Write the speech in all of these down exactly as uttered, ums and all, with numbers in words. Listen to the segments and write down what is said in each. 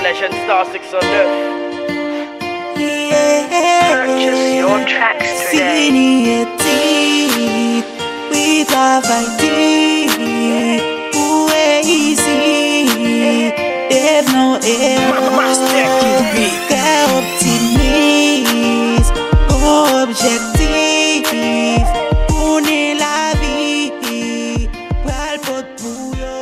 Legend Star six oh nine. Purchase your tracks today. Sini e tit, wi travay di pou reyisi. Dev non e trè optimis, gon objektif pou ni lavi pral pot pou yo.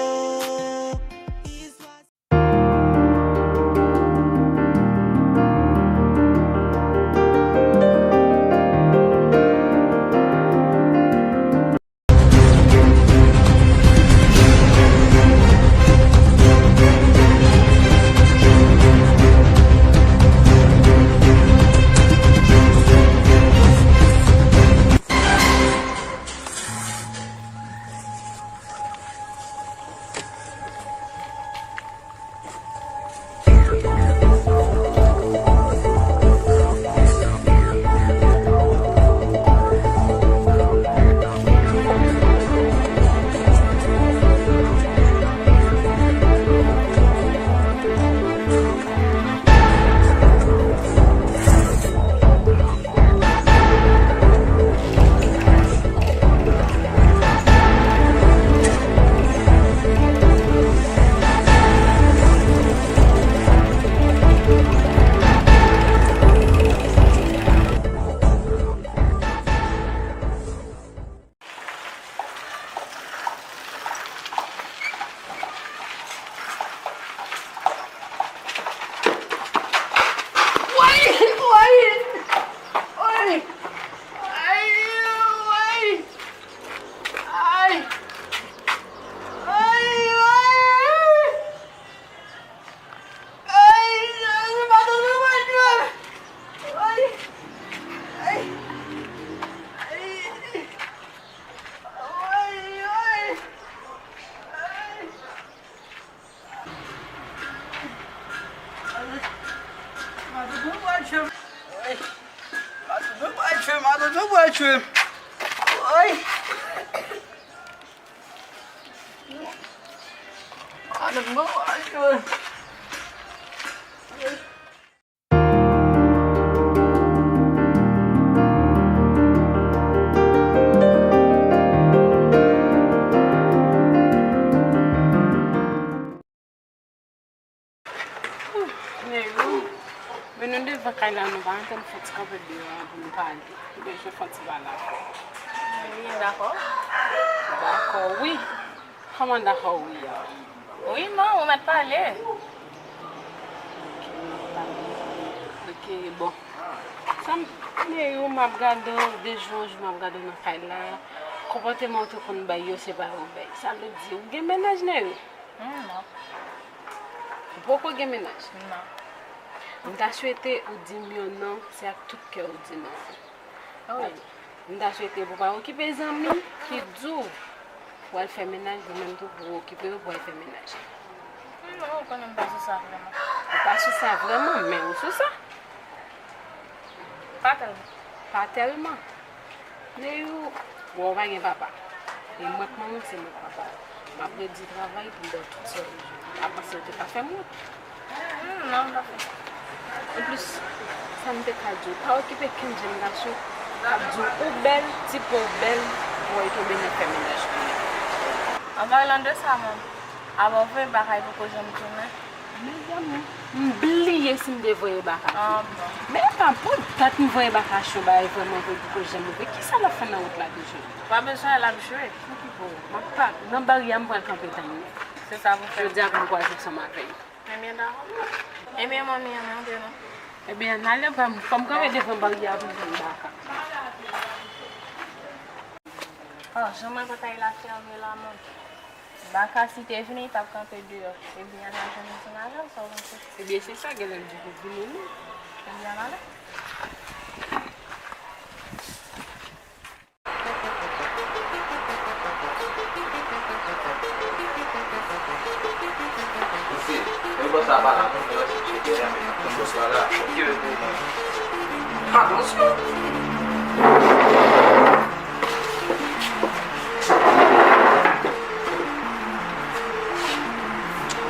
Neyou, men nou devan kay la, nou pa antre, nou fè ti kanpe deyò a pou nou pale. Nou bezwen fè ti pale avè w. Wi, dakò. Dakò, wi. Kòman dakò, wi a? Wi, non, ou mèt pale. Ok, bon. Sa m, Neyou, m ap gade w, de jou an jou m ap gade w nan kay la. Konpòteman w te konn bay yo, se pa yo bay. Sa vle di, ou gen mennaj, Neyou? Hmm, non. Ou poko gen mennaj? Non. M ta swete ou di m yon non, se ak tout kè w di non. Ah wi. M ta swete pou w pa okipe zanmi ki di w pou al fè mennaj, ou menm tou pou w okipe yo pou al fè mennaj. Hmm, non, ou konnen m pa sou sa vrèman. Ou pa sou sa vrèman, men ou sou sa. Pa tèlman. Pa tèlman. Neyou, bon, ou pa gen papa. E mwen k manman w, se mwen k papa w. M ap redi travay pou m ba w tout sa w bezwen. M pa panse w te ka fè m wont. Hmm, non, m pa fè. Anplis, sa m te ka di w, pa okipe kenn jèn gason k ap di w ou bèl, ti po w bèl, pou w tonbe nan fè mennaj pou li. An palan de sa menm, avè w vre bagay poko janm tounen. Mezanmi, m bliye si m te voye baka tou. Ah bon. Men e pa pou dat m voye baka, yon bagay vrèman vre poko janm rive. Kisa l ap fè nan wout la toujou? Pa bezwen, l ap jwe. Bon, m ap pa, nan baryè a m pral kanpe tann li. Se sa pou fè. Jodi a pou m kwaze ansanm avè l. Ebyen, dakò. Ebyen, manmi an, antre non. Ebyen, n ale, fò m, fò m kanpe devan baryè a pou m jwenn baka. Oh, jan mwen kontan l ap fèmen la, man. Baka si te vini, li t ap kanpe deyò. Ebyen, n a jwenn yon ti madanm, sa w panse? Ebyen, se sa, genlè l di pou vini, wi. Ebyen, n ale. Mesye, men bòs la pa la, non, men wè si misye te fèmen nan bòs la la. Atansyon!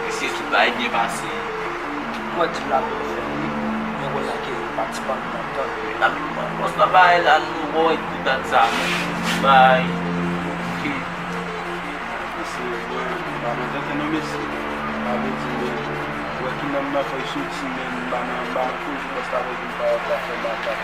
Mesye, tout bagay byen pase. Mwen di la pou fè wi. Mwen wè la ke pati pa m nan tan. Rapidman, bòs la bay la nou wè tout dat sa. Bay. Ki mesye, mwen pa nan tenten non mesye. Pa vle di men wè ki nonm nan fè soti men m pa nan, m pa nan koze bòs la vle di m pa fè bagay.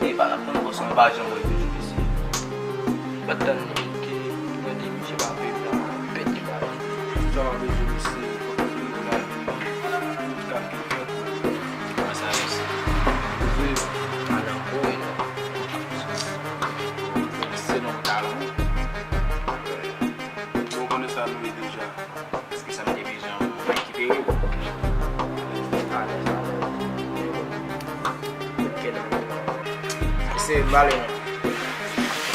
E pa n ap tann bòs lan pa janm wè toujou mesye. Pa t tann ke mwen te misye pa viv la, pèt li pa viv. Sa w ap bezwen mesye, kontan ke nou la. Tout kat ki fèt. Kòman sa mesye? Mesye, madanm kore non. Se non talon. Bon, konnen sa nou ye deja. Paske sa m te bezwen an, mwen rekipere l. Alèz, alèz. Kèt kèt. Se m pale non.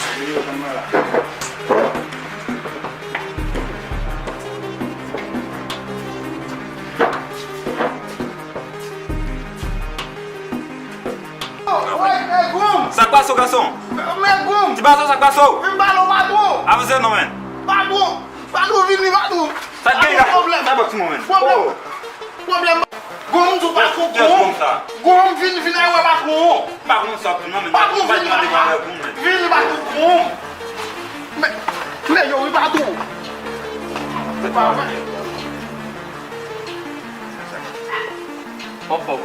Sa vini yo konn mwen la. Sa k pase w gason? Ti gason sa k pase w? Avanse non men. Patwon, patwon, vini, patwon. Sa k gen la? Pwoblèm. Sa bòs mwen men. Pwoblèm. Oh. Pwoblèm. Gonm tou patwon. Gonm, vin, vin ay wè patwon. Patwon sa tou non men. Patwon, vin, vin patwon. Men, men yo wi patwon. Se pa vre. Pòpòp.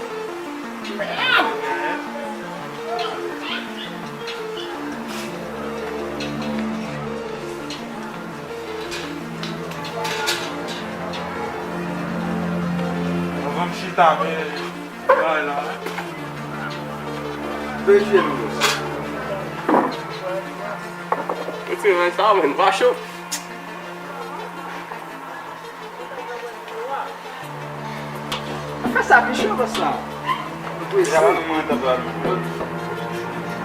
Anvan m chita, men, bagay la. Veye nou. Yo ti men sa, men, pa cho. Fè sa pi cho konsa. Deja mwen menm mwen tann pale.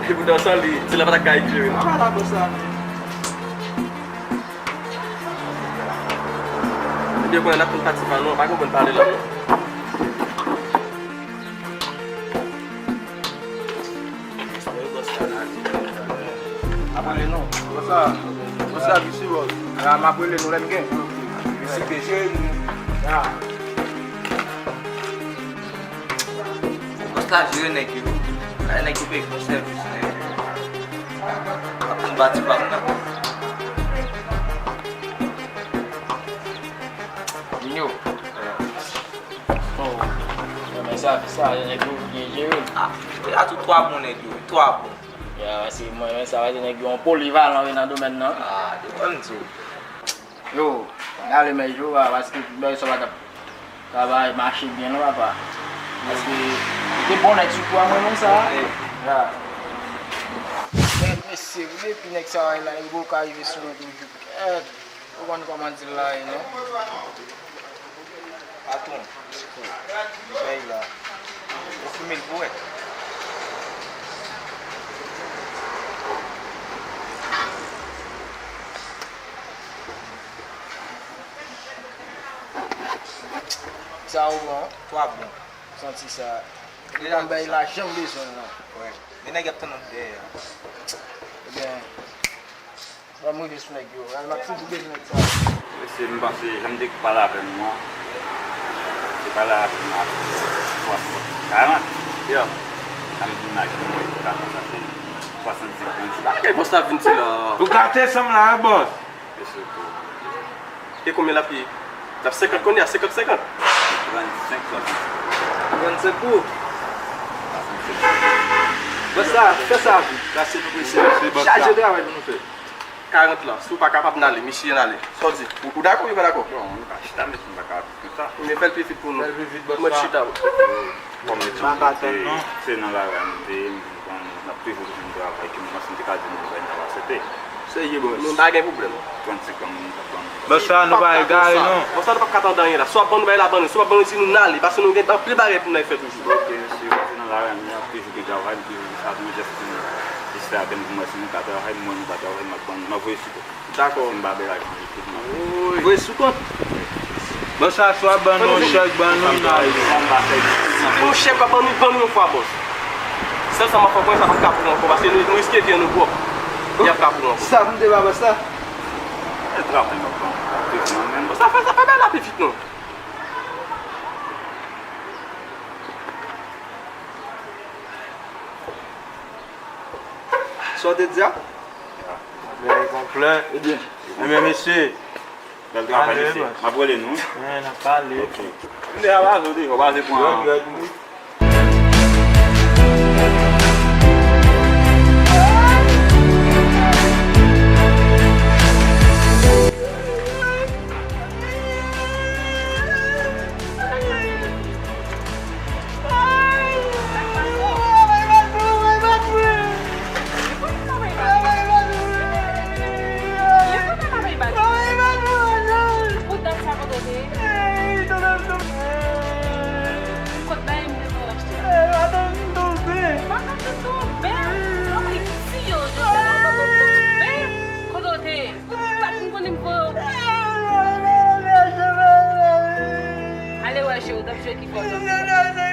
E poutan sa li, ti la pa ta ka eklere. Ala konsa. Ebyen konnen n ap konn pati pa nou, pa konprann pale la non. Ap rele nou. Konsa, konsa, visi bòs. A, m ap rele nou lè m gen. Visi ke jere nou. Ya. Bòs la jere nèg yo. Kay nèg yo peye bon sèvis, nèg. Ap konn pati pa m nan. Vini yo. Oh, men sa, sa, nèg yo byen jere. Ah, se a tou twa bon nèg yo, twa bon. Ya, se mwen, men sa, se nèg yo yon polivalan wi nan domèn nan. Ah, de bon di w. Yo, n ale men yo, ah, paske tout bagay sa pa t ap travay, mache byen non, papa. Paske, se bon nèg sou twa mwen, men sa. Ok. Ya. Men, mesye, wi, epi nèg sa la, li poko ka rive sou mwen toujou. Kèt. Ou konn kòman di l la ye non. Patwon, bèy la. Ou fime l pou wè. Sa ou bon? Twa bon. Santi sa. Li konn bèy la janm bezwen l non. Wè. Men nèg y ap tann nou dèyè a. Ebyen, Ban m rive sou nèg yo. M ap toujou bezwen nèg sa yo. Mesye, m panse, jan m te pale avè nou an, se pale avè nou a twa sòt karant. Ya. Sa m di m a gen mwen karant, sa se swasannsenk, trannsenk. Bagay bòs la vin di la. Ou gate san m la, wi, bòs. Mesye, tou. E konbyen l ap ye? L ap senkant kounye a, senkant senkant. Trannsenk, swasannsenk. Trannsenk pou ou? Bòs la, fè sa vit. Sa se nou prese. Chaje travay pou nou fè. Karant lan, si w pa kapab n ale, mesye n ale. Sa w di? Ou, ou dakò oubyen pa dakò? Bon, nou ka chita, mesye, m pa ka vit konsa. Ebyen fè l pi vit pou nou. Fè l pi vit, bòs la. Mwen chita, wi. Kòm nou te, se nan lari a nou te ye, m konn, n ap toujou jwenn travay ke m panse m te ka di nou bay, n t ap aksepte. Serye, bòs. Nou pa gen pwoblèm. Trannsenk an, moun t ap ban nou. Bòs sa, nou pa egare, non. Bòs sa, nou p ap ka tande anyen la. Si w ap ban nou bagay la, ban nou. Si w p ap ban nou, di nou n ale. Paske nou gen anpil bagay pou n al fè toujou. Ok, mesye, se nan lari a nou ye, n ap toujou gen travay, nou toujou gen sa, nou jis, jis Avè m pou m wè si nou ka travay, m wè nou ka travay, m ap ban nou, m ap voye sou kont. Dakò. Si m pa bay lajan, m ap voye sou kont. Bon, sa swa ban nou chèk, ban nou nan. Si w ban nou chèk, pa ban nou, ban nou yon fwa, bòs. Sèl sa m ap fè w konnen, sa p ap ka pou ankò, paske nou, nou riske vi an nou pwòp. Y ap ka pou ankò. Sa pou m te ba bòs la? E travay m ap ban nou, pa vin nan men. Sa fè, sa pa bay la pi vit, non. Sa w te di a? Bèl konplè. Ebyen. Ebyen, mesye. Bèl travay, mesye. M ap rele nou. Wi, n ap pale. Ok. M deja baze w deja, w baze pwen an. Kote bay m te konn achte? Madanm tonbe. Madanm te tonbe. Anmwey, ti yo, Joseph, madanm tonbe. Kote w te ye? Ou pa t konn konnen m voye w? Ale wè je w, t ap jwe ki fò w t ap fè.